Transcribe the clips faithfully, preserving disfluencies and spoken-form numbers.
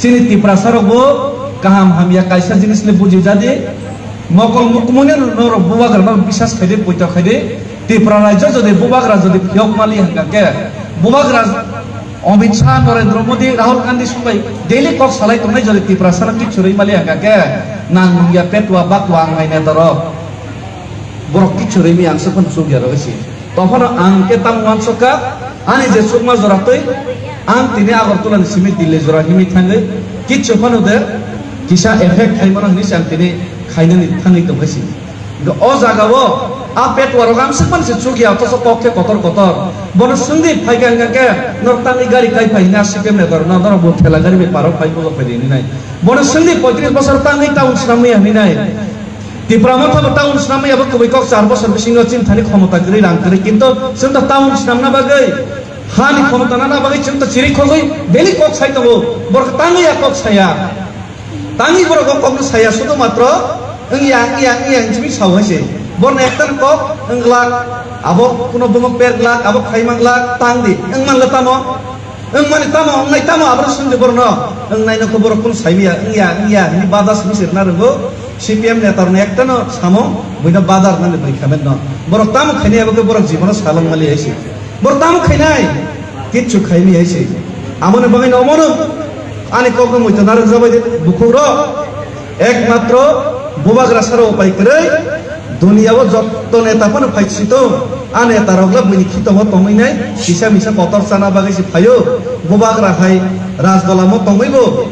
Chini Tiprasa rok bo kaham hamya kaisa jinis le buji jadi. Mokol mukmuni norok bubagra no bisas khaidi, puito khaidi. Tipra rajyo jodi bubagra jodi phiyok mali hwnkha khe, bubagra Amit Shah, Narendra Modi, Rahul Gandhi song bai daily kok salai tongnai jodi Tiprasa no kichurwi mali hwnkha khe, nang nungya petwa bakwa ang nai netarok. Borok kichurwi mi ang se phano chukya rw si. Tophano ang khe tamo uansukha, ani je chukma jora twi ang tini Agartala ni simi Delhi jora himwi thangwi kichu phano de kisa effect khai mano hinwi se ang tini khainani thangwi tongkha si. Hingkhe o jaga o a petwa rok ang swk mani se chukya, othocho kok khe kotor kotor. Bono swngdi phaikha hingkha khe norok tangwi gari kai phai hwnwi a C P M ni dor no norok bo thela gari bai parok phai bujok phai di hwnwi nai. Bono swngdi poitris bosor tangwi town swnamwi hwnwi nai. Tipra Motha bo town swnamwi abo kwbui kok char bosor bisingo chini thani khomota kwrwi rang kwrwi, kintu chwng to town swnamna bagwi, hani khomota nana bagwi chwng to chiri khogwi daily kok sai tongo, borok tangwi ya kok saya, tangwi borok o kokno saya, sudu matro wngya wngya wngya hinwi sao hai se, borno ekta kok wng glak, abo kuno bomo per glak, abo khai man glak, tang di wng man le tamo. Wng mani tamo, wngnai tamo, abono swngdi borokno. Wngnai no khe borok kunu saimaya, wngya, wngya, hini bada simi sirna rwngo. C P M neta rokno ektano samung, buino bada rwnani bwrwi khamet no. Borok tamo khainai abo khe borok jibono salong mali hai se. Borok tamo khainai, kichu khaimaya hai se. Amoni bagwi no omono ani kokno muitu narwk jabai de bukhuk rok. Ekmatro bubagra saro upai kwrwi, duniya o jotto neta phano phai si tong, a neta rok le buini khitongo tongwi nai, kisa misa kotor chana bagwi se phaio, bubagra hai rajdola mo tongwi bo,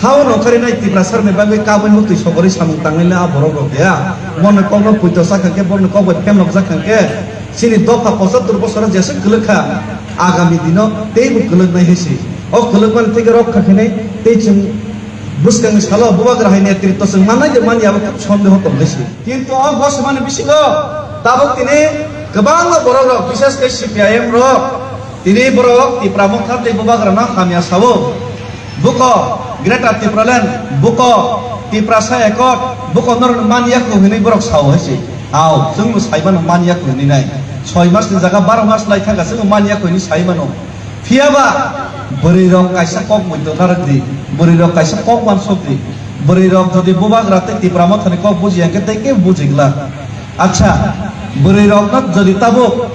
hao nongkhari nai Tiprasa rokni bagwi kabui muktwi sogori samung tangnai le a borok rok ya, borni kokno puito sakha khe, borni kok bai phemlok jakha khe, chini dopha pochattor bosoro jeswk kwlwk kha, agami dino teibo kwlwk nai hai se, o kwlwk mani theke rok kha khe nai, tei chwng Bwskangni salo bubagra hai netritwo chwng mannai de manya abo khub sondeho tongkhe se. Kintu o gosemani bisingo tabuk tini kwbangma borok rok, bishes khe C P I M rok, tini borok Tipra Motha tei bubagrano hamya sao. Buko Greater Tipraland, buko Tiprasa Accord, buko norokno manya kho hinwi borok sao hai se. Ao, chwngno saimano manya kho hinwi nai. Soi masni jaga baro mas lai thangkha chwngno manya kho hinwi saimano. Phiyaba bwrwi rok kaisa kok muitu narwk di, bwrwi rok kaisa kok uansuk di, bwrwi rok jodi bubagra tei Tipra Mothani kok bujiya hwnkhe tei kebo buji glak. Acha, bwrwi rokno jodi tabuk,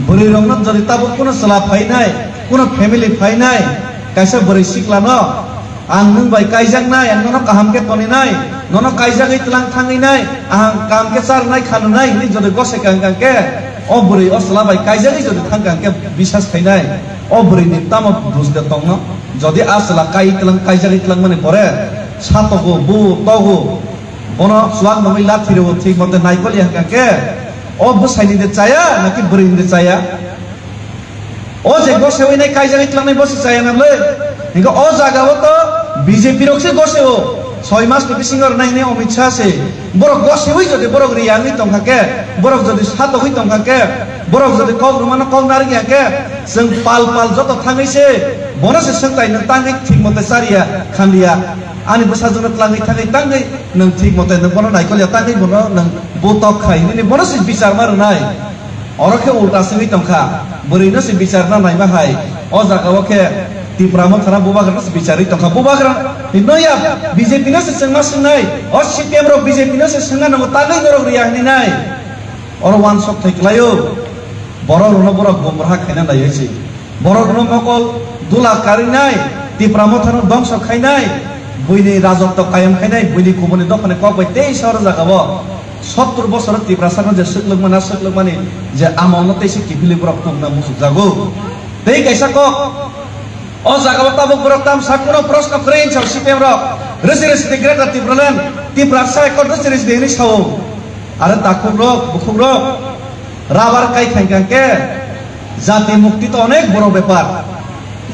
bwrwi rokno jodi tabuk kuno chwla phainai, kuno family phainai, kaisa bwrwi siklano, ang nwng bai kaijaknai, ang nono kaham khe toninai, nono kaijagwi tlang thangwi nai, ahang kam khe charnai khanunai hinwi jodi gosai kang kang khe, o bwrwi o chwla bai kaijagwi jodi thang kang khe bisas khainai, o bwrwini tamo dos de tongno? Jodi a chwla kai tlang, kaijagwi tlangmani pore, satogo, bu togo, bono chuak nungwi lathi rwo thik mote naikol ya hwnkha khe, o bwsaini de chaya naki bwrwini de chaya? O je gosewi nai kaijagwi tlangnai bo se chaya na le. Hingke o jaga o to B J P rok se goseo. Soi mas ni bisingo rwnai hinui Amit Shah se. Borok gosewi jodi borok riyangwi tongkha khe, borok jodi satokgwi tongkha khe, borok jodi kok rwmano kok narwk ya khe, chwng pal pal joto thangwi se, bono se swngtai nwng tangwi thik mote chariya khanliya. Ani bwsajwkno tlangwi thangwi tangwi nwng thik mote nwng bono naikol ya tangwi bono nwng butok khai hinui bono se bichar ma rwnai. Oro khe ulta swngwi tongkha, bwrwino se bicharna naima hai. O jaga o khe Tipra Mothano bubagrano se bicharwi tongkha. Bubagra ni noya B J P no se chwngma swngnai. O C P M rok B J P no se swngna nango, tagwi norok riya hinwi nai. Oro uansuk thai kwlaio. Borok rokno borok gumraha khaina naiwi se. Borok rokno mokol dula karinai, Tipra Mothano dongso khainai, buini rajotto kayam khainai, buini kubuni dophani kok bai teisa oro jaga o. Sottur bosor Tiprasa no je swklwkmana, swklwkmani je amol no teisa kiphilwi borok tongna muchukjago. Tei kaisa kok, o jaga o tabuk borok tamsa kuno proshno kwrwi wngsa C P M rok, rwsi rwsi di Greater Tipraland, Tiprasa ekot rwsi rwsi di hinwi sao. Aro takhuk rok, bukhuk rok, rabar kai khai kang khe, jati mukti to onek boro bepar.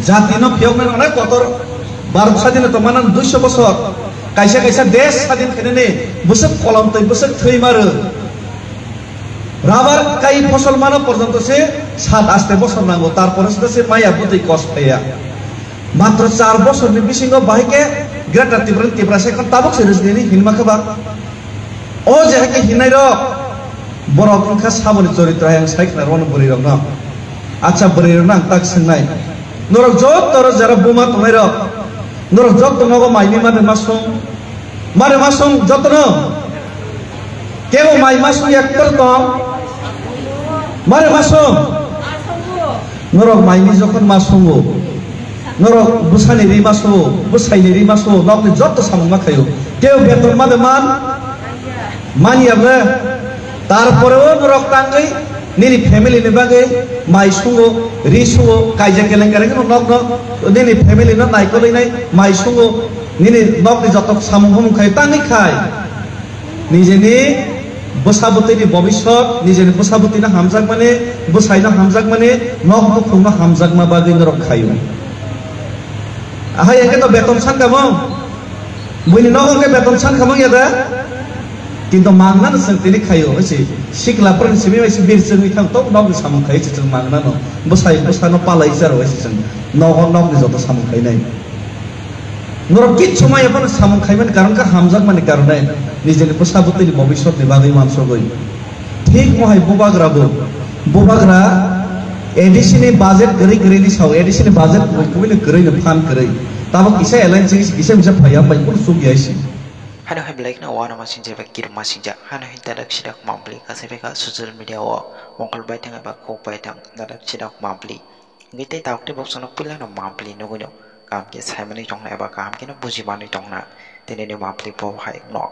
Jati no phiyok nani onek kotor. Bharat sadin to manan duiso bosor. Kaisa kaisa desh sadin khainani bwswk kolom twi bwswk thwi maru. Rabar kai fosol mano porjonto se sat aste bosor nango, tarpore se maya bwtwi kos phaiya. Matro char bosorni bisingo bahai khe Greater Tripura, Tiprasa ekot tabuk se rwjinini hinma khe ba. O je hai khe hinai rok, borok wngkha saboni choritro hai ang sai khna rwno bwrwi rokno. Acha bwrwi rokno ang tak swngnai. Norok joto ro jara buma tongnai rok, Norok joto nogo mai ni mare masung, mare masung jotono. Kebo mai masung ektor tong, mare masung. Norok mai ni jokhon masungo, norok bwsani ri masungo, bwsai ni ri masungo, nokni joto samung ma khaio. Kebo beton made man, mani abre. Tarpore o norok tangwi nini family ni bagwi mai sungo, ri sungo, kaijak keleng kereng no nokno nini family no naikolwi nai mai sungo, nini nokni joto samung humung khai tangwi khai. Nijeni bwsa bwtwi ni bobiswt, nijeni bwsa bwtwi no hamjakmani, bwsai no hamjakmani, nok bukhung no hamjakma bagwi norok khaio. Ahai hwnkhe to beton sankha mung. Buini nogo hwnkhe beton sankha mung ya da? Kintu mangnano chwng tini khaio, oi se sikla phwrwng simi bai se bir chwngwi thang tok nokni samung khai se chwng mangnano. Bwsai bwsano palai charo oi se chwng nogo nokni joto samung khainai. Norok kichu maya phano samung khaimani karon kha hamjakmani karone nijeni bwsa bwtwini bobiswtni bagwi mansugwi. Thik mohai bubagra bo. Bubagra A D C ni budget kwrwi kwrwi ni sao, A D C ni budget kubui kubui ni kwrwi ni phan kwrwi. Tabok kisa alliance kisa kisa phaiya bai kunu chuk ya si. Hano hai belai kheno uanama singjak bai kirima singjak. Hano hai dadak sidak mambli kasai beka social media o mokol bai thang eba kok bai thang dadak sidak mambli. Hingke tei tabok tei boksono puilano mambli nugui no kaham khe saimanwi tongna eba kaham kheno bujimanwi tongna tini ni mambli bo hai no.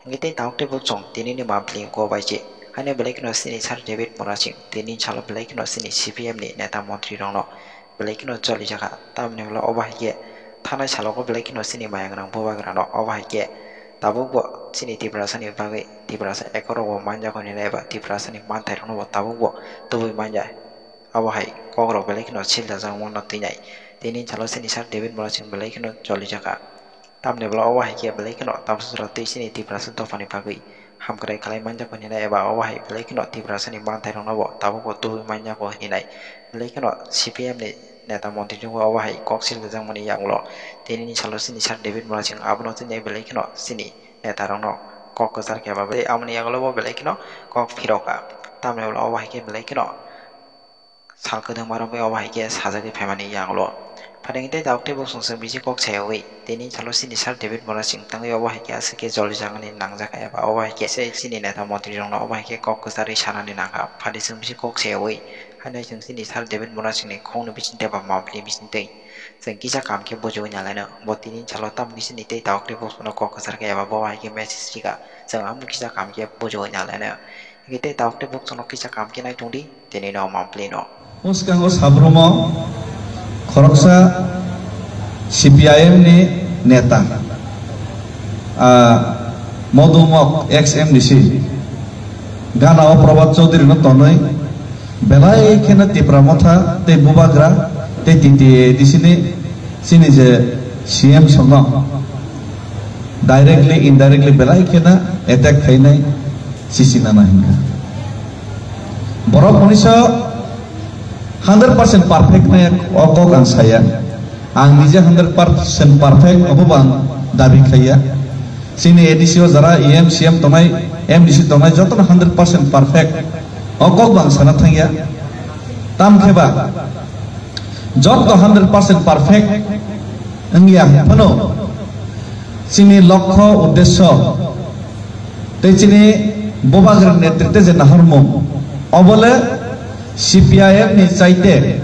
Hingke tei tabok tei boksong tini ni mambli go bai se haino belai kheno sini Sir David Murasing tini salo belai kheno sini C P M ni neta montri rokno belai kheno cholijakha. Tamoni hwnle obo hai khe thanai salogo belai kheno sini maya gwnang bubagrano obo hai khe tabukbo sini Tiprasani bagwi Tiprasa ekorokbo manjak hwnwi eba Tiprasani manthairokno bo tabukbo tubui manya. Abo hai kokrok belai kheno siljajak mano twinai. Tini salo sini Sir David Murasing belai kheno cholijakha. Tamni bwla obo hai khe belai kheno tabuk jora twi sini Tiprasa dophani bagwi hamkrai khlai manjak hinwi nai eba obo hai belai kheno Tiprasani manthairokno bo tabukbo tubui manjak hinwi nai. Belai kheno C P M ni neta montri rok obo hai kok siljajakmani yagulo. Tini salo sini Sir David Murasing abono twinai belai kheno sini netarokno kok kwchar khe ba belai aboni yagulo bo belai kheno kok phirokha. Tamni bwla obo hai khe belai kheno sal kwdwngma romwi obo hai khe sajagwi phaimani yagulo. Phaidi tei tabuk tei boksongsong bisi kok sayawi tini salo sini Sir David Murasing tangwi obo hai khe aswk khe jolijaknani nangjak eba obo hai khe se chini neta montri rokno obo hai khe kok kwcharwi sanani nangkha. Phaidi chwng bisi kok sayawi haino chwng chini Sir David Murasing ni khokni bisingtwi eba mambli bisingtwi chwng kisa kaham khe bujiwi nalaino. Bo tini salo tamni sini tei tabuk tei boksono kok kwchar khe eba bo hai khe message rikha. Chwng amo kisa kaham khe bujiwi nalaino. Hingke tei tabuk tei boksono kisa kaham khe nai tongdi, tini no mambli no. Bwskango sabrumo khoroksa C P I M ni neta, ah, Modumok ex M D C, gana o Prabhat Chaudhary no tonwi belai kheno Tipra Motha tei Bubagra tei T T A D C ni chini je C M sono directly, indirectly belai kheno attack khainai. Sisi nana hinka. Borok hwnwi sa hundred percent perfect nai o kok ang saya. Ang nije hundred percent perfect obo bo ang dabi khaiya. Chini A D C o jara E M, C M tongnai, M D C tongnai jotono hundred percent perfect o kok bo ang sana thangya. Tam khe ba joto hundred percent perfect wngya phano chini lokho uddesyo tei chini Bubagra netritwe je nahormung, obole C P I M ni chaite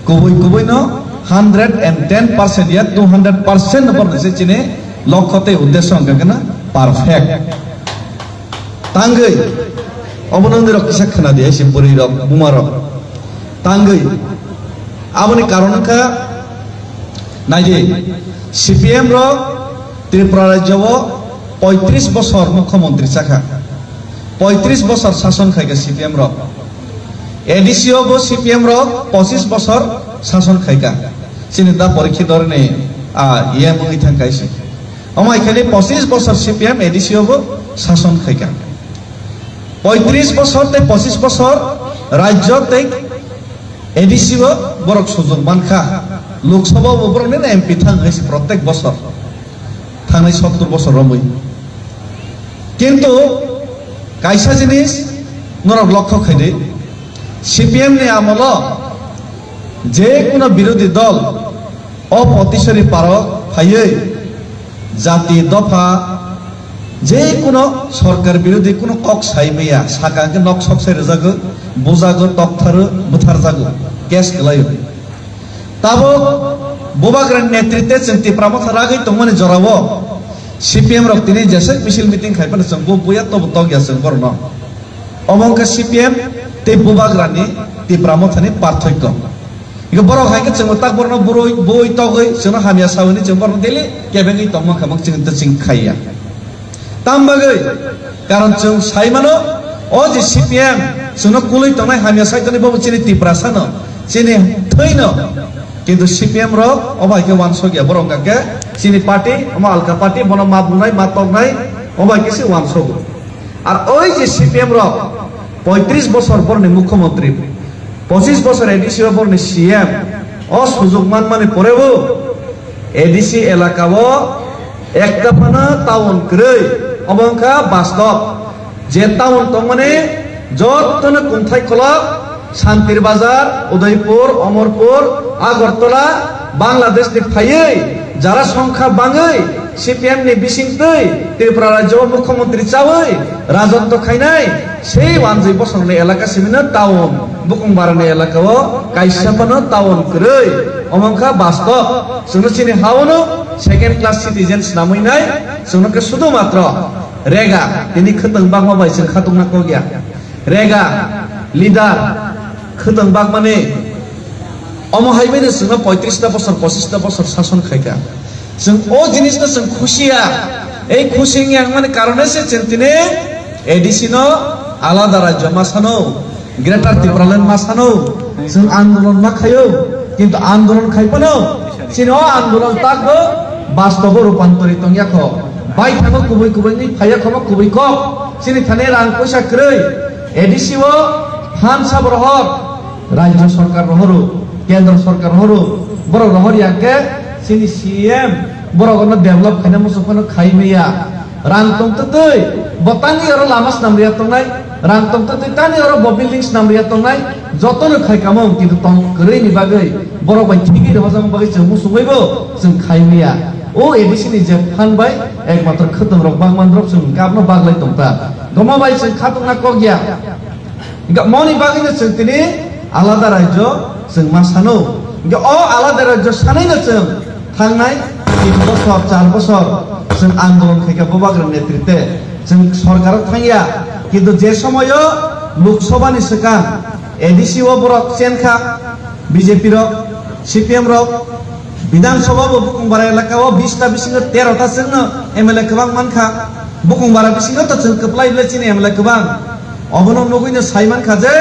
kubui kubui no hundred and ten percent ya two hundred percent no borok se chini lokho tei uddesyo hwnkha khe na perfect. Tangwi obo nang dirok kisa khna di, aisi bwrwi rok, buma rok. Tangwi aboni karon wngkha, naidi, C P M rok Tripura rajyo o poitris bosor mukhyamantri chakha, poitris bosor sason khaikha C P M rok, A D C o bo C P M rok pochis bosor sason khaikha, chini da Parikshit Dorni, a, E M wngwi thangkha isi. Omo hai khe pochis bosor C P M A D C o bo sason khaikha. Poitris bosor tei pochis bosor rajyo tei A D C o borok sujok mankha. Lok Sabha o bo borok nini M P thang hai se protek bosor. Thangnai sottor bosor romwi. Kintu kaisa jinis norok lokho khaidi, C P M ni amolo je kuno birodhi dol o Potisori paro phaiwi jati dopha je kuno sorkar birodhi kuno kok sai maya, saka hwnkhe nok sok sai rwjago, bujago, toktharo, butharjago, case kwlaio. Tabuk Bubagrani netritwe chwng Tipra Motha ragwi tongmani jorao C P M rok tini jeswk misil meeting khai phano chwng bo buya tobo tokya chwng borokno. Omo wngkha C P M tei Bubagrani Tipra Mothani parthokyo. Iko borok hai khe chwngno tak borokno burui, bui togwi chwngno hamya sawi hwnwi chwng borokno daily kebengwi tongma khamang chwng tei chwng khaiya. Tam bagwi, karon chwng sai mano, o je C P M chwngno kulwi tongnai hamya sai tongnai bobo chini Tiprasano, chini thwino. Kintu C P M rok obo hai khe wansokya, borok hwnkha khe chini party, omo alka party, bono ma bunai, ma toknai, obo hai khe se wansogo. Ar oi je C P M rok poitris bosor borni mukhyamantri, pochis bosor A D C o borni C M, o sujok manmani porebo A D C elaka o ekta phano town kwrwi, obo wngkha bastob. Je town tongmani jottono kungthai kholok, Santir Bazar, Udaipur, Omorpur, Agartala, Bangladesh ni phaiwi jara songkha bangwi C P M ni bisingtwi Tripura rajyo o mukhyamantri chawi rajotto khainai sei wanjwi bosongni elaka simino town, Bukungbara ni elaka o kaisa phano town kwrwi, omo wngkha bastob. Chwngno chini ha o no second class citizen swnamwi nai, chwngno khe sudu matro rega, tini khwtwng bakma bai chwng khatungna kok ya. Rega, leader, khwtwng bakmani, omo hai bai no chwngno poitris ta bosor, pochis ta bosor sason khaikha. Chwng o jinisno chwng khusi ya. Ei khusi wngya wngmani karone se chwng tini A D C no alada rajyo ma sano, Greater Tipraland ma sano, chwng andolon ma khaio. Kintu andolon khai phano chini o andolon takbo bastobo rupantori tongya kho. Bai thango kubui kubui ni phaiya khomo kubui kok. Chini thani rang puisa kwrwi A D C o phan sabo rohor, rajyo sorkar rohoro, kendro sorkar rohoro, borok rohor ya khe chini C M borok no develop khaina muchung phano khai maya. Rang tong twtwi, bo tangwi oro lama swnam riya tongnai, rang tong twtwi tangwi oro bo building swnam riya tongnai, jotono khai kamung, kintu tong kwrwi ni bagwi, borok bai thigwi rohorjakma bagwi chwng muchungwi bo chwng khai maya. O A D C ni je phan bai ekmatro khwtwng rok bangman rok chwng kabno baglai tongta. Goma bai chwng khatungna kok ya. Hingkha moni bagwino chwng tini alada rajyo chwng ma sano. Hingkha o alada rajyo sanaino chwng thangnai tin bosor, char bosor chwng andolon khaikha Bubagra netritwe chwng sorkaro thangya. Kintu je somoyo Lok Sabha ni swkang A D C o borok chenkha, B J P rok, C P M rok, Bidhan Sabha bo Bukungbara elaka o bis ta bisingo tero ta chwngno M L A kwbang mankha. Bukungbara bisingo to chwng kwplai le chini M L A kwbang. Obono nugwino sai mankha je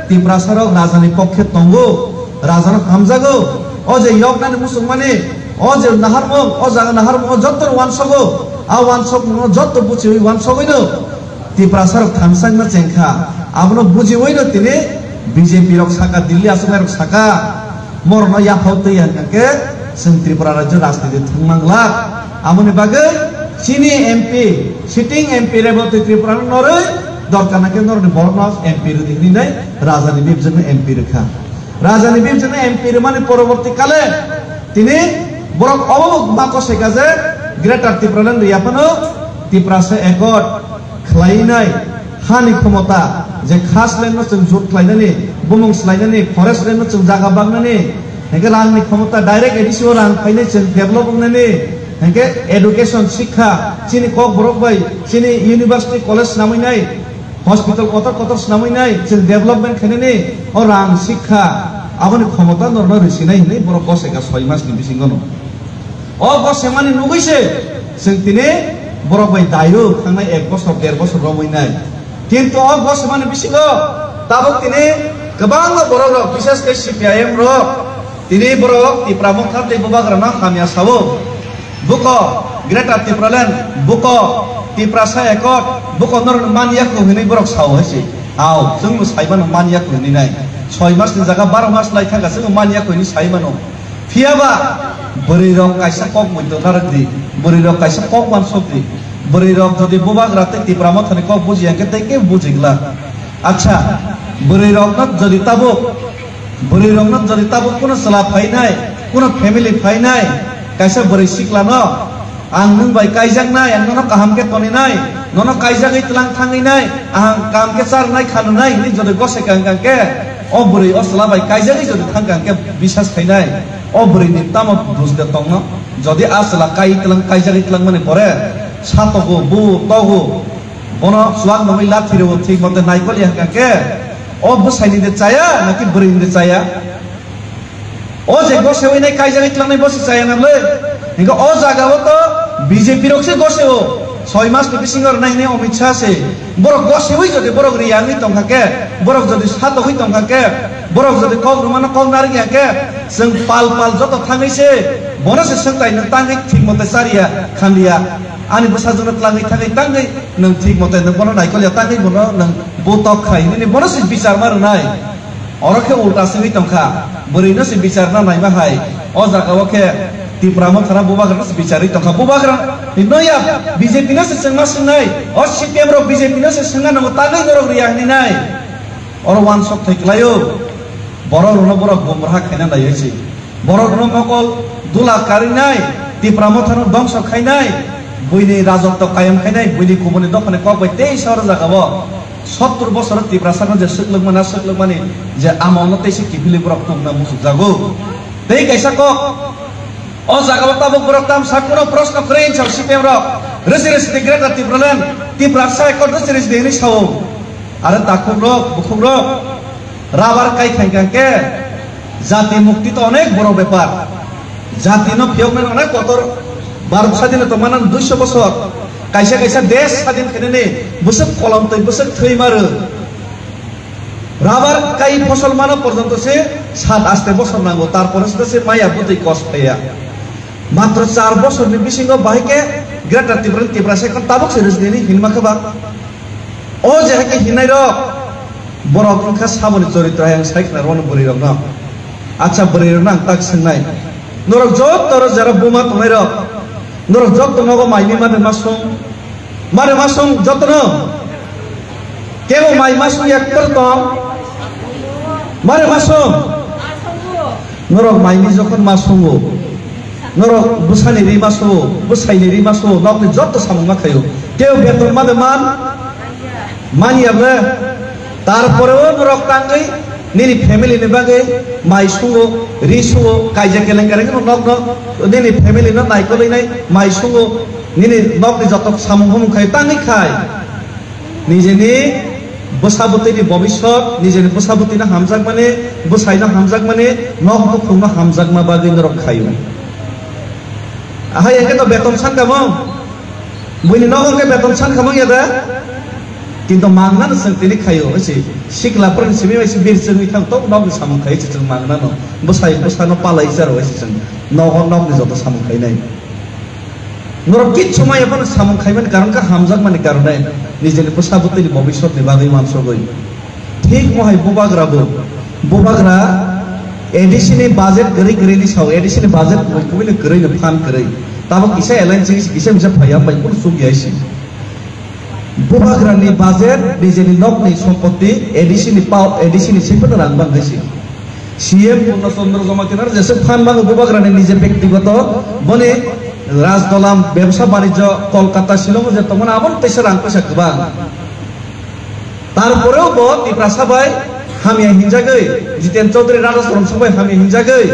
Tiprasa rok rajani pokkhe tongo, rajano hamjago. O je yoknani muchungmani, o je naharmung, o jaga naharmung, o jotto wansogo, a wansokmung jotto buchiwi wansogwino Tiprasa rok thangsakna chengkha. Abono bujiwino tini B J P rok saka, Delhi achuknai rok saka, morokno yaphao twi ya hwnkhe chwng Tripura rajyo rajniti thwngna glak. Aboni bagwi chini M P, sitting M P Reboti Tripura no norwi dorkar nangkhe norokni borokno M P rwdi hwnwi nai rajani bibjwkno M P rwkha. Rajani bibjwkno M P rwmani poroborti kale tini borok obo ma koseka je Greater Tipraland rwya phano Tiprasa Accord khwlainai hani khomota je khas land no chwng jut khlainani, bumung swlainani, forest land no chwng jaga baknani, hingkhe rangni khomota direct A D C o rang phainai chwng develop wngnani, hingkhe education, sikha, chini kokborok bai chini university, college swnamwi nai, hospital kotor kotor swnamwi nai, chwng development khainani o rang sikha, aboni khomota norno rwsinai hwnwi borok goseka soi masni bisingono. O gosemani nugwi se chwng tini borok bai daio thangnai ek bosor, der bosor romwi nai. Kintu o gosemani bisingo tabuk tini kwbangma borok rok, bishes khe C P I M rok, tini borok Tipra Motha tei Bubagrano hamya sao. Buko Greater Tipraland, buko Tiprasa Accord, buko norok man yaku hwnwi borok sao hai se. Ao, chwngno saimano man yaku hwnwi nai. Soi masni jaga baro mas lai thangkha chwngno man yaku hwnwi saimano. Phiyaba bwrwi rok kaisa kok muitu narwk di, bwrwi rok kaisa kok wansuk di. Bwrwi rok jodi Bubagra tei Tipra Mothani kok bujiya hwnkhe tei kebo buji glak. Acha, bwrwi rokno jodi tabuk, bwrwi rokno jodi tabuk kuno chwla phainai, kuno family phainai, Kaisa bwrwi siklano, "Ang nwng bai kaijaknai, ang nono kaham khe toninai, nono kaijagwi tlang thangwi nai, ang kaham khe charwnai khanwnai," hwnwi jodi gose kang kang khe, o bwrwi o chwla bai kaijagwi jodi thang kang khe bisas khainai, o bwrwini tamo dusde tongno? Jodi a chwla kai tlang, kaijagwi tlangmani pore satogo, bu togo, bono chuak nungwi lathi rwo, thik mote naikol ya hwnkha khe, o bwsaini de chaya naki bwrwini de chaya? O je gosewinai kaijagwi tlangnai bosi chaya na le. Hingke o jaga o to B J P rok se goseo. Soi mas ni bisingo rwnai hwnwi Amit Shah se. Borok gosewi jodi borok riyangwi tongkha khe, borok jodi satogwi tongkha khe, borok jodi kok rwmano kok narwk ya khe, chwng pal pal joto thangwi se, bono se swngtai nwng tangwi thik mote chariya khanliya. Ani bwsajwkno tlangwi thangwi tangwi nwng thik mote nwng bono naikolya tangwi bono nwng butok khai hwnwi bono se bichar ma rwnai. Oro khe ulta swngwi tongkha, bwrwino se bicharna naima hai. O jaga o khe Tipra Mothano bubagrano se bicharwi tongkha. Bubagra ni noya B J P no se chwngma swngnai. O C P M rok B J P no se swngna nango, tangwi norok riya hwnwi nai. Oro uansuk thai kwlaio. Borok rokno borok gumraha khaina naiwi se. Borok rokno mokol dula karinai, Tipra Mothano dongso khainai, buini rajotw kayam khainai, buini kubuni dophani kok bai teisa oro jaga o. Sottur bosor Tiprasano je swklwkmana, swklwkmani je amolno teisa kiphilwi borok tubuna muchukjago. Tei kaisa kok, o jagao tabuk borok tamsa kuno proshno kwrwi wngsa C P M rok, rwsi rwsi di Greater Tipraland, Tiprasa ekot rwsi rwsi di hwnwi sao. Aro takhukrok, bukhukrok, rabar kai khai kha khe jati mukti to onek boro bepar. Jati no phiyoknani onek kotor. Bharat sadhino tongmana duiso bosor. Kaisa kaisa desh sadhin khainani bwswk kolom twi bwswk thwi ma rw. Rabar kai phosol mano porjonto se sat aste bosor nango, tarpore se se maya bwtwi kos phaiya. Matro char bosorni bisingo bahai khe Greater Tipraland Tiprasa ekho tabuk se rwjinini hinma khe ba. O je hai khe hinai rok, borok wngkha saboni choritro hai ang sai khna rwno bwrwi rokno. Acha bwrwi rokno ang tak swngnai. Norok jotto ro jara buma tongnai rok. Norok jotto nogo mai mi mani ma sung. Mare masung jotono. Kebo mai masung ektor tong. Mare masung. Norok mai ni jokhon masungo. Norok bwsani ri masungo, bwsai ni ri masungo, nok ni joto samung ma khayo. Kebo beton ma de man. Mani abre. Tarpore o norok tangwi nini family ni bagwi mai sungo, ri sungo, kaijak keleng keleng no nok no nini family no naikolwi nai mai sungo. Nini nokni joto samung humung khai tangwi khai. Nijeni bwsa bwtwini bobiswt, nijeni bwsa bwtwino hamjakmani, bwsaino hamjakmani, nok nukhungno hamjakma bagwi norok khaio. Ahai hwnkhe to beton sankha mung. Buini nogo hwnkhe beton sankha mung ya da? Kintu mangnano chwng tini khaio, ese sikla pran simi bai se bir chwngwi thang to nokni samung khai se chwng mangnano. Bwsai bwsano palai jaro ese chwng nogo nokni joto samung khainai. Norok kichu maya phano samung khaimani karon kha hamjakmani karone nijeni bwsa bwtwini bobiswtni bagwi uansugwi. Thik mohai bubagra bo. Bubagra A D C ni budget kwrwi kwrwi ni sao, A D C ni budget kubui no kwrwi no phan kwrwi. Tabuk kisa alliance kisa kisa phaiya bai kunu chuk ya isi. Bubagra ni budget nijeni nokni sompoti A D C ni pao, A D C ni sipano rang bang isi. C M Purna Chandra Jamatia jeswk phan bango bubagrani nije bektigoto boni rajdolam bebsa banijyo Kolkata Shillong je tongmani abo teisa rang paisa kwbang. Tarporeo bo Tiprasa bai hamya hinjagwi, Jiten Chaudhary Radha Charan Singh bai hamya hinjagwi,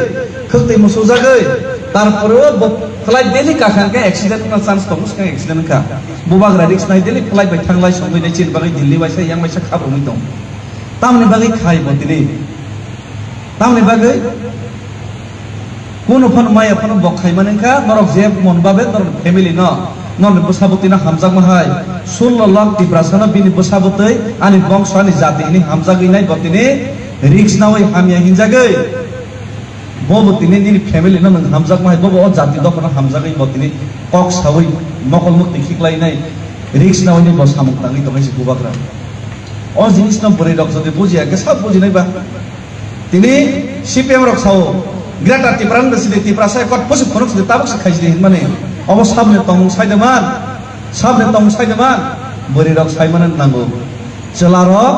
khwltwi musujagwi, tarporeo bo flight daily kakhang khe accident wngna chance tongo, swkang accident wngkha. Bubagra risk nai daily flight bai thanglai songwi nai chini bagwi Delhi bai sa yang bai sa khabrumwi tong. Tamni bagwi khai bo tini. Tamni bagwi kunu phano maya phano bok khaimani wngkha, norok je mon babe norok family no, norok bwsa bwtwi no hamjakma hai, sullo lakh Tiprasa no bini bwsa bwtwi, ani bongso, ani jati hwnwi hamjagwi nai bo tini risk nawi hamya hinjagwi. Bo bo tini nini family no nwng hamjakma hai, bo bo o jati dophano hamjagwi bo tini kok sawi mokol mukti khiklai nai, risk nawi nai bo samung tangwi tongwi se bubagra. O jinis no bwrwi rok jodi bujiya khe sab bujinai ba. Tini C P M rok sao, Greater Tipraland sidi Tiprasa ekot pusi phunuk sidi tabuk se khaisidi hinmani. Obo sabni tongmung saide man, sabni tongmung saide man, bwrwi rok saimano nango. Chwla rok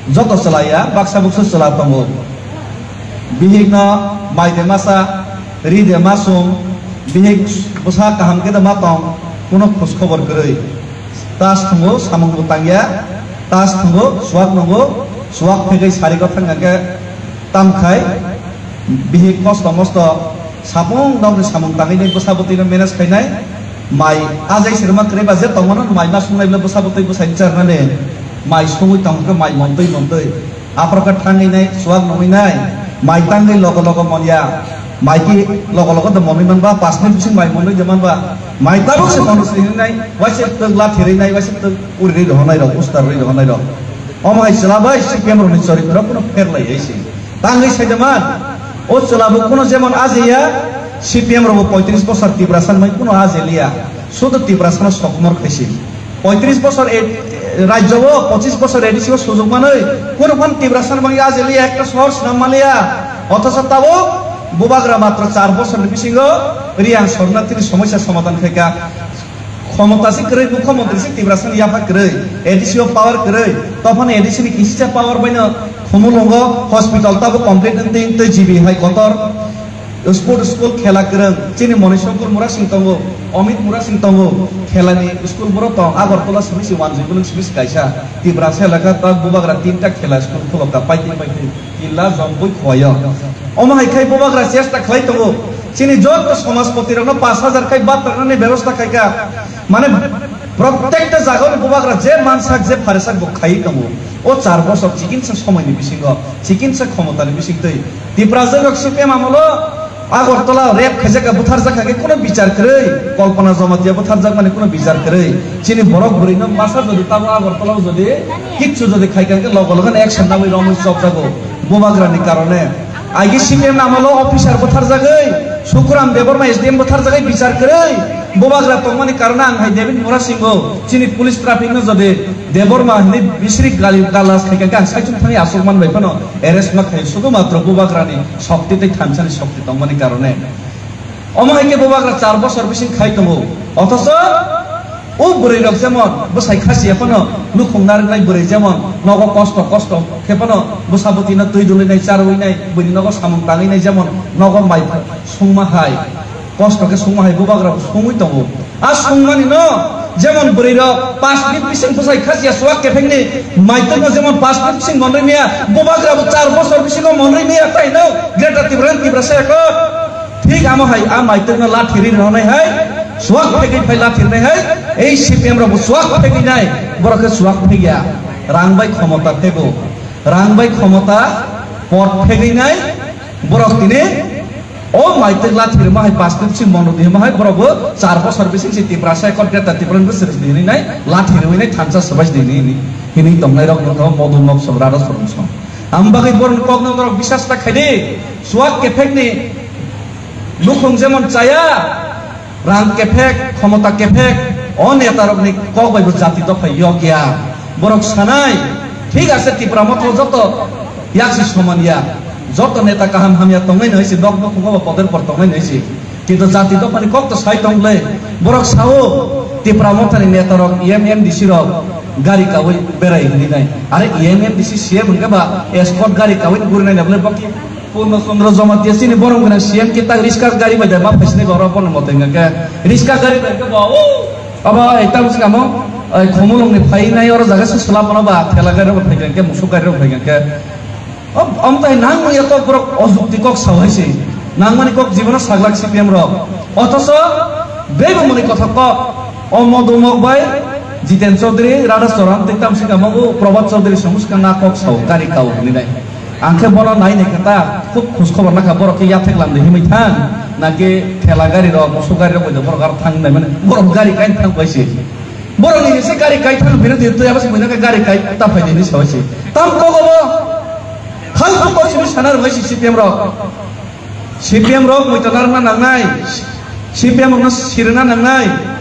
joto chwla ya, baksa buksu chwla tongo. Bihik no mai de masa, ri de masung, Bihik bwsa kaham khe da ma tong, kuno khus khobor kwrwi. Tas thwngo, samung bo tangya, tas thwngo, chuak nungo, chuak phegwi sari gotha hwnkhe tamkhai, bihik kosto mosto, sapung nokni samung tangwi nai bwsa bwtwi no manage khainai, mai ajai sirma kwrwi ba je tongmano mai ma sungnai bwsa bwtwi bwsai charnani, mai sungwi tongkhe mai montwi montwi. Aphro khe thangwi nai, chuak nungwi nai, mai tangwi logo logo mon ya. Mai ki logo logo de monwi man ba, pash minute bising mai monwi de man ba. Mai tabuk se monwi se hinwi nai, waisa twk lathi rwi nai, waisa twk uri rwi rohonai rok, ustar rwi rohonai rok. Omo hai chwla bai C P M rokni choritro kuno pher lai hai se. Tangwi sai de man, o chwla bo kuno jemon aje ya, C P M rok bo poitris bosor Tiprasa ni mai kuno aje liya. Sudu Tiprasa no sokomor khai se. Poitris bosor A-, rajyo o pochis bosor A D C o sujok manwi, kunu phan Tiprasa ni bagwi ajeli ekta sohor swnam manliya. Othocho tabuk bubagra matro char bosor ni bisingo Riyang Sornathi ni somosya somadhan khaika. Khomota se kwrwi, mukhyamantri se Tiprasa ni yapha kwrwi, A D C o power kwrwi, tophano A D C ni kisisa power baino Khumulwngo hospital tabuk complete wngtwi, tei G B hai kotor. Sport school khela kwrwng, chini Moni Shankar Murasing tongo, Amit Murasing tongo, khelani school borok tong, Agartala simi si wanjwi bolong simi si kaisa, Tiprasa elaka ta bubagra tinta khela school khulokha paitwi paitwi, killa jomboi khoyo. Omo hai khai bubagra chesta khlai tongo, chini joto somajpoti rokno pash hajar khai bhat rwnani bebosta khaika, mane prottekta jagao bubagra je mansak je pharesak bo khai tongo. O char bosor chikinsa somoini bisingo, chikinsa khomotani bisingtwi, Tiprasa rok C P M amolo Agartala rape khaijak kha, butharjak kha khe kuno bichar kwrwi, Kalpana Jamatia butharjak mani kuno bichar kwrwi. Chini borok bwrwi no masa jodi tamo Agartala o jodi kichu jodi khai kha khe logo logo no action nabwi romwi chopjago bubagra ni karone. Agi C P M amolo officer butharjagwi, Sukuram Debbarma S D M butharjagwi bichar kwrwi, bubagra tongmani karone ang hai David Murasing bo chini police traffic no jodi Debbarma hinwi bisri gali galas khai kha khe ang saichung thangwi aswk man bai phano arrest ma khai, sudhu matro bubagrani shokti tei thansa ni shokti tongmani karone. Omo hai khe bubagra char bosor bising khai tongo. Othocho o bwrwi rok jemon bwsai khasiya phano nukhung narwknai bwrwi jemon nogo kosto kosto khe phano bwsa bwtwi no twi dulwi nai charwi nai, buini nogo samung tangwi nai, jemon nogo mai sungma hai. Kosto khe sungma hai bubagra bo sungwi tongo. A sungmani no jemon bwrwi rok pash minute bising bwsai khasiya chuak kepheng ni maitwk no jemon pash minute bising monwi maya, bubagra bo char bosor bisingo monwi maya tai no Greater Tipraland Tiprasa Accord. Thik amo hai a maitwk no lathi ri rwnai hai, chuak phegwi phai lathi rwnai hai, ei C P M rok bo chuak phegwi nai, borok khe chuak phegya, rang bai khomota phego, rang bai khomota pot phegwi nai, borok tini O maitwk lathi rwma hai pash minute sing mono di hwnma hai borok bo char bosor bising se Tiprasa Accord Greater Tipraland bo srwsdi hinwi nai lathi rwwi nai thansa swbai di hinwi hinwi tongnai rok no modu nok song rada sorong song. Ang bagwi borok kok no norok bisas ta khaidi, chuak kephek ni nukhung jemon chaya, rang kephek, khomota kephek, o neta rok ni kok bai bo jati dophai yok ya. Borok sanai, thik ase, Tipra motha joto yaksi soman ya, joto neta kaham hamya tongnai no hisi, nok nukhungo bo poder por tongnai no hisi, kintu jati dophani kok to sai tong le. Borok sao, Tipra mothani neta rok, E M, M D C rok gari kawi berai hinwi nai. Are E M, M D C, C M hwnkhe ba escort gari kawi guri nai na bole bokhe. Purno Chandra Jamatia chini borom gwnang C M khe tak riska gari bai da ma phaisni goro bono mote hwnkhe riska gari bai khe bo o abo ekta bwswk amo, ai, Khumulwng ni phai nai oro jaga se swlap mano ba thela gari rok phai khe musuk gari rok phai khe. Om, om tai nang ya to borok o jukti kok sao hai se. Nang mani kok jibono saglak C P M rok. Othoso bebo mani kothok kok. O Modumok bai Jiten Chaudhary, Radha Charan, tei tamsika mogo Prabhat Chaudhary, somuska na kok sao, gari kao hinwi nai. Ang khe bono nai nai khe ta, khub khus khobor nakha, borok khe yathek lam de himwi thang, naki thela gari rok, musuk gari rok bai de borok aro thang nai mani, borok gari kai thang bai se. Borok ni se gari kai thang bini de twi abo se buina khe gari kai ta phai de ni sao se. Tam kok obo, khal khuk kok simi sana rwmai se C P M rok. C P M rok muitu narwkna nangnai, C P M rokno sirwna nangnai.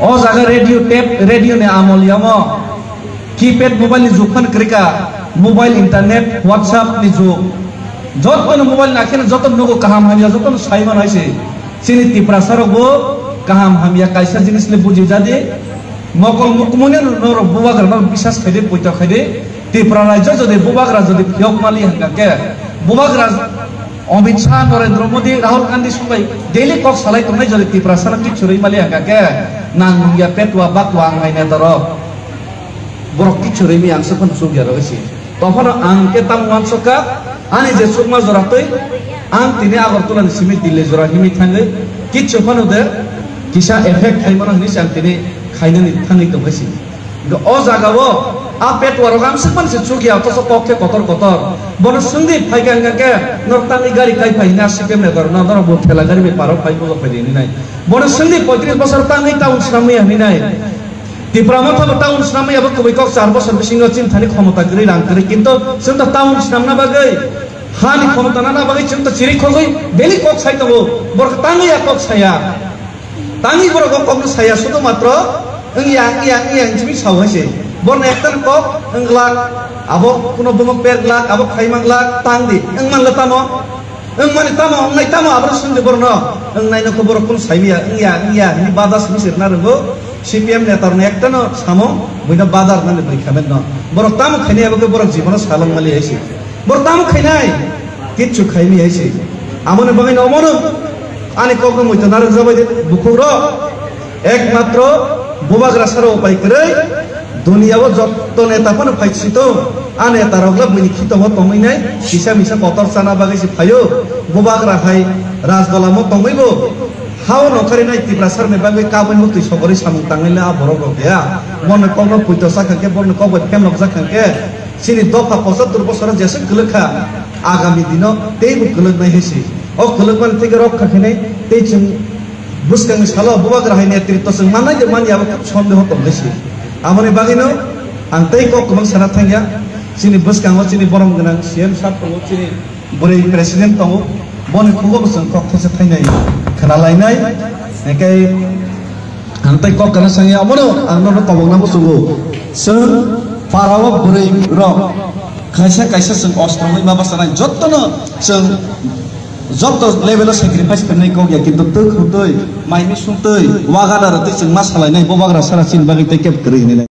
O jaga radio, tape radio ni amol yamo. Keypad mobile ni jug phan kwrwikha, mobile, internet, WhatsApp ni jug. Jotono mobile nakheno joto nugo kaham hamya, jotono sai mano hai se. Chini Tiprasa rok bo kaham hamya kaisa jinis le buji jadi. Mokol mukmuni norok bubagra no bisas khaidi, puito khaidi. Tipra rajyo jodi bubagra jodi phiyok mali hwnkha khe, bubagra Amit Shah, Narendra Modi, Rahul Gandhi songbai daily kok salai tongnai jodi Tiprasano kichu rwi mali hwnkha khe nang nungya petwa bakwa ang hai neta rok. Borok kichu rwi mi ang se phano chukya rogwi si. Tophano ang khe tamo uansukha, ani je chukma jora twi ang tini Agartala ni simi Delhi jora himwi thangwi kichu phano de kisa effect khai mano hinwi se ang tini khainani thangwi tongwi si. Hingke o jaga o a petwa rok ang swkmani se chukya, othocho kok khe kotor kotor. Bono swngdi phaikha hingka khe norok tangwi gari kai phai hwnwi a C P M ni borok no norok bo thela gari bai parok phai bujok phai di hwnwi nai. Bono swngdi poitris bosor tangwi town swnam ya hwnwi nai. Tipra Motha bo town swnam ya bo kubui kok char bosor bisingo chini thani khomota kwrwi rang kwrwi kinto chwng to town swnamna bagwi hani khomota nana bagwi chwng to chiri khogwi daily kok sai tongo borok tangwi ya kok saya. Tangwi borok o kokno saya sudu matro wngya, wngya, wngya hinwi sao hai se. Borno ekta kok wng glak, abo kuno bumuk per glak, abo khaima glak, tang di. Wng manle tamo? Wng mani tamo? Wngnai tamo? Abo swngdi borno. Wng nai no khe borok kuno saimiya, wngya, wngya hinwi bada simi sirna rwgo. C P M neta rokni ekta no samung, buino bada rwnani bwrwi khamet no. Borok tamo khainai abo khe borok jibono salong mali hai se. Borok tamo khainai? Kichu khaimi hai se. Amoni bagwi no omono ani kokno muitu narwk jabai de bukhuk rok. Ekmatro bubagra sara upai kwrwi duniya o jotto neta phano phai sito. A neta rok le buini khitongo tongwi nai kisa misa kotor chana bagwi se phaio. Bubagra hai rajdola mo tongwi bo hao nokharinai Tiprasa rokni bagwi kabui muktwi sokorwi samung tangnai le a borok rok ya. Borni kokno puito sakha khe, borni kok bai phemlok jakha khe, chini dopha pochattor bosoro jeswk kwlwk kha, agami dino teibo kwlwknai hai se. O kwlwkmani theke rokha khainai tei chwng bwskangni salo bubagra hai netritwo chwng mannai de manya abo khub sondeho tong hai se. Amoni bagwino ang tei kok kwbang sana thangya. Chini bwskango chini borom gwnang C M sir tongo, chini bwrwi president tongo, boni khugo bo chwng kok thoksa thainai khna lainai. Hingke ang tei kok kana sangya, omono ang nono kobokna muchungo. Chwng para o bwrwi rok kaisa kaisa chwng ostro bai ma bwchanai, jottono chwng jotto level o sacrifice khainai kok ya, kintu twk hutwi, mai misung twi, waga da rwtwi chwng ma salainai, bubagra sara chini bagwi tei kebo kwrwi hinwi nai.